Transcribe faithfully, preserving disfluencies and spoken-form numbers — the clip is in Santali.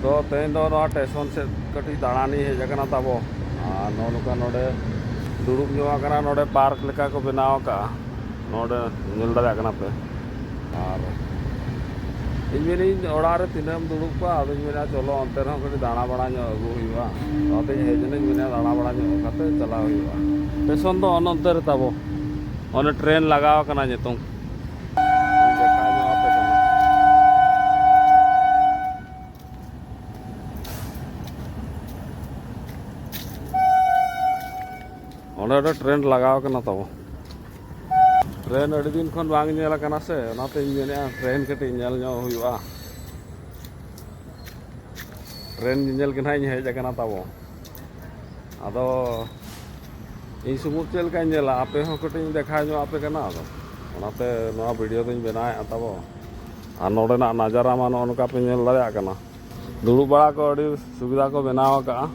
ᱛᱚ ᱛᱮᱦᱮᱧ ᱫᱚ ᱱᱚᱣᱟ ᱥᱴᱮᱥᱚᱱ ᱥᱮᱫ ᱠᱟᱹᱴᱤᱡ ᱫᱟᱬᱟᱱᱤᱧ ᱦᱮᱡ ᱟᱠᱟᱱᱟ ᱛᱟᱵᱚ᱾ ᱟᱨ ᱱᱚᱜᱼᱚ ᱱᱚᱝᱠᱟ ᱱᱚᱰᱮ ᱫᱩᱲᱩᱵ ᱧᱚᱜ ᱟᱠᱟᱱᱟ, ᱱᱚᱰᱮ ᱯᱟᱨᱠ ᱞᱮᱠᱟ ᱠᱚ ᱵᱮᱱᱟᱣ ᱟᱠᱟᱫᱼᱟ᱾ ᱱᱚᱰᱮ ᱧᱮᱞ ᱫᱟᱲᱮᱭᱟᱜ ᱠᱟᱱᱟ ᱯᱮ᱾ ᱟᱨ ᱤᱧ ᱢᱮᱱᱟᱹᱧ ᱚᱲᱟᱜ ᱨᱮ ᱛᱤᱱᱟᱹᱜ ᱮᱢ ᱫᱩᱲᱩᱵ ᱠᱚᱜᱼᱟ, ᱟᱫᱚᱧ ᱢᱮᱱᱟ ᱪᱚᱞᱚ ᱚᱱᱛᱮ ᱨᱮᱦᱚᱸ ᱠᱟᱹᱴᱤᱡ ᱫᱟᱬᱟ ᱵᱟᱲᱟ ᱧᱚᱜ ᱟᱹᱜᱩ ᱦᱩᱭᱩᱜᱼᱟ᱾ ᱚᱱᱟᱛᱮᱧ ᱦᱮᱡ ᱮᱱᱟᱹᱧ, ᱢᱮᱱᱟ ᱫᱟᱬᱟ ᱵᱟᱲᱟ ᱧᱚᱜ ᱠᱟᱛᱮ ᱪᱟᱞᱟᱣ ᱦᱩᱭᱩᱜᱼᱟ᱾ ᱥᱴᱮᱥᱚᱱ ᱫᱚ ᱚᱱᱮ ᱚᱱᱛᱮ ᱨᱮ ᱛᱟᱵᱚ, ᱚᱱᱮ ᱴᱨᱮᱱ ᱞᱟᱜᱟᱣ ᱟᱠᱟᱱᱟ ᱧᱩᱛᱩᱢ᱾ ᱫᱮᱠᱷᱟᱣ ᱧᱚᱜ ᱟᱯᱮ ᱠᱟᱱᱟ᱾ ᱚᱸᱰᱮ ᱫᱚ ᱴᱨᱮᱱ ᱞᱟᱜᱟᱣ ᱠᱟᱱᱟ ᱛᱟᱵᱚ᱾ ᱴᱨᱮᱱ ᱟᱹᱰᱤ ᱫᱤᱱ ᱠᱷᱚᱱ ᱵᱟᱝ ᱧᱮᱞ ᱟᱠᱟᱱᱟ ᱥᱮ, ᱚᱱᱟᱛᱮᱧ ᱢᱮᱱᱮᱫᱼᱟ ᱴᱨᱮᱱ ᱠᱟᱹᱴᱤᱡ ᱧᱮᱞ ᱧᱚᱜ ᱦᱩᱭᱩᱜᱼᱟ᱾ ᱴᱨᱮᱱ ᱧᱮᱧᱮᱞ ᱜᱮ ᱱᱟᱦᱟᱜ ᱤᱧ ᱦᱮᱡ ᱟᱠᱟᱱᱟ ᱛᱟᱵᱚ᱾ ᱟᱫᱚ ᱤᱧ ᱥᱩᱢᱩᱝ ᱪᱮᱫ ᱞᱮᱠᱟᱧ ᱧᱮᱞᱟ, ᱟᱯᱮ ᱦᱚᱸ ᱠᱟᱹᱴᱤᱡ ᱤᱧ ᱫᱮᱠᱷᱟᱣ ᱧᱚᱜ ᱟᱯᱮ ᱠᱟᱱᱟ᱾ ᱟᱫᱚ ᱚᱱᱟᱛᱮ ᱱᱚᱣᱟ ᱵᱷᱤᱰᱤᱭᱳ ᱫᱚᱧ ᱵᱮᱱᱟᱣᱮᱫᱼᱟ ᱛᱟᱵᱚ᱾ ᱟᱨ ᱱᱚᱰᱮᱱᱟᱜ ᱱᱟᱡᱟᱨᱟ ᱢᱟ ᱱᱚᱜᱼᱚ ᱱᱚᱝᱠᱟ ᱯᱮ ᱧᱮᱞ ᱫᱟᱲᱮᱭᱟᱜ ᱠᱟᱱᱟ᱾ ᱫᱩᱲᱩᱵ ᱵᱟᱲᱟ ᱠᱚ ᱟᱹᱰᱤ ᱥᱩᱵᱤᱫᱷᱟ ᱠᱚ ᱵᱮᱱᱟᱣ ᱟᱠᱟᱫᱼᱟ᱾